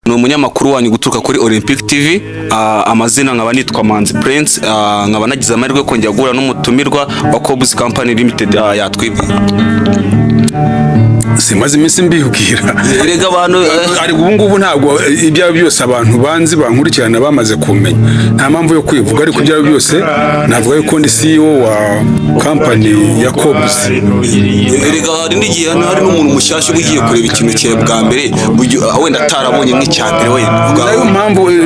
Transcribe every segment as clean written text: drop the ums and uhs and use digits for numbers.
Ni umunyamakuru wanyu guturuka kuri Olympic TV. Amazina nkaba nitwa Manzi Prince. Nkaba nagize amahirwe yo kongera guhura n'umutumirwa wa Cobus Company Limited. Yatwibwira. Simaze iminsi mbibwira. Erega abantu Ariko ubu ngubu ntabwo ibyo ari byo byose abantu banzi bankurikirana bamaze kumenya, nta mpamvu yo kwivuga. Ariko ibyo ari byo byose navuga yuko ndi CEO wa company ya Cobus. Erega hari n'igihe hano hari n'umuntu mushyashya uba ugiye kureba ikintu cyawe bwa mbere, wenda atarabonye nk'icya mbere wenda.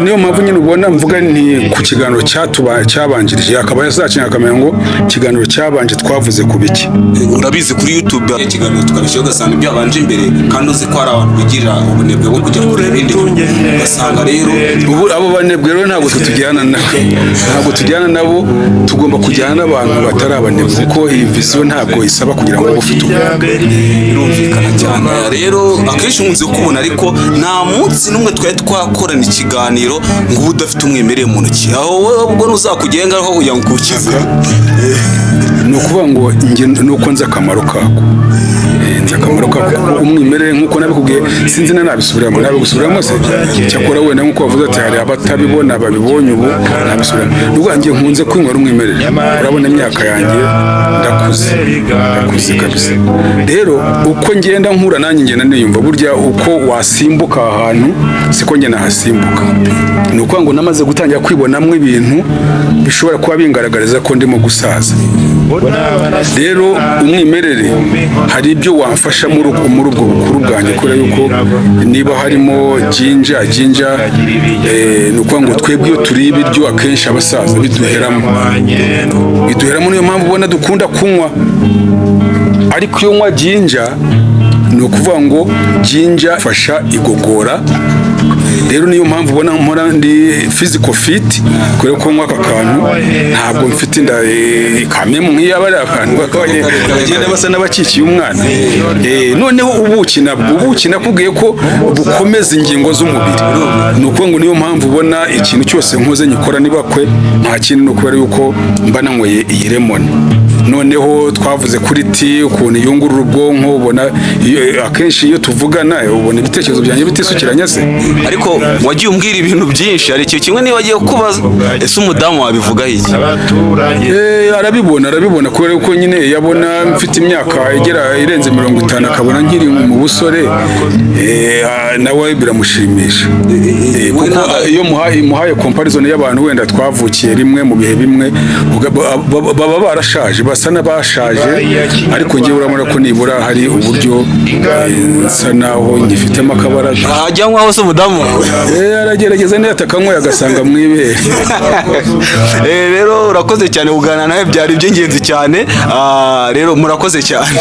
Niyo mpamvu nyine ubona mvuga nti ku kiganiro cyabanjirije, akaba yazaciye akamenya ngo ikiganiro cyabanje twavuze ku biki. Urabizi, kuri YouTube ikiganiro tukabishyiraho, ugasanga ibyo wabanje imbere, kandi uzi ko hari abantu bigirira ubunebwe bwo kujya kureba ibindi, ugasanga rero Ubu abo banebwe rero ntabwo twe tujyana nabo, ntabwo tujyana nabo. Tugomba kujyana n'abantu batari abanebwe, kuko iyi vision ntabwo isaba kugira ngo ube ufite ubunebwe. Birumvikana cyane. Rero akenshi nkunze kubona, ariko nta munsi n'umwe twari twakorana ikiganiro ngo ube udafite umwimerere mu ntoki. Aho wowe ubwo ntuzakugira ingaruka kugira ngo ukukize? Ni ukuvuga ngo njye ni uko nzi akamaro kako. Nzi akamaro kako, kuko umwimerere, nk'uko nabikubwiye, sinzi na nabisubiramo, nabigusubiramo se? Cyakora wenda nk'uko wavuze ati hari abatabibona babibonye ubu, nabisubiramo. Ni ukuvuga njye nkunze kwinywera umwimerere. Urabona imyaka yanjye, ndakuze, ndakuze kabisa. Rero uko ngenda nkura nanjye ngenda niyumva, burya uko wasimbuka aha hantu siko njye nahasimbuka. Ni ukuvuga ngo namaze gutangira kwibonamo ibintu bishobora kuba bingaragariza ko ndimo gusaza. Rero umwimerere hari ibyo wamfasha muri ubwo bukuru bwanjye, kubera yuko niba harimo ginger, ginger ni ukuvuga ngo twebwe iyo turiye ibiryo akenshi abasaza biduheramo, biduheramo. Niyo mpamvu ubona dukunda kunywa. Ariko iyo unywa ginger, ni ukuvuga ngo ginger ifasha igogora. Rero niyo mpamvu ubona mpora ndi physical fit, kubera ko nywa aka kantu ntabwo mfite inda kamemu nk'iy'abari abantu bagenda basa n'abakikiye umwana. Noneho ubuki nabwo, ubuki nakubwiye ko bukomeza ingingo z'umubiri. Ni ukuvuga ngo niyo mpamvu ubona ikintu cyose nkoze nyikora nibakwe, nta kindi, ni ukubera yuko mba nanyweye iyi lemon. Noneho twavuze kuri tea, ukuntu iyungurura ubwonko. Ubona akenshi iyo tuvugana ubona ibitekerezo byanjye bitisukiranya se? Ariko wagiye umbwira ibintu byinshi, hari ikintu kimwe niba agiye kubaza: ese umudamu wabivugaho iki? Arabibona, arabibona, kubera ko nyine yabona mfite imyaka igera irenze 50, akabona nkiri mu busore, nawe biramushimisha. Kuko iyo muhaye comparison y'abantu wenda twavukiye rimwe mu bihe bimwe, baba barashaje, basa n'abashaje, ariko njyewe urabona ko nibura hari uburyo nsa naho ngifitemo akabaraga. Ajya nk'aho se umudamu wawe? Aragerageza niyo atakanyweye agasanga mu ibere. Rero urakoze cyane, kuganira nawe byari iby'ingenzi cyane. Rero murakoze cyane.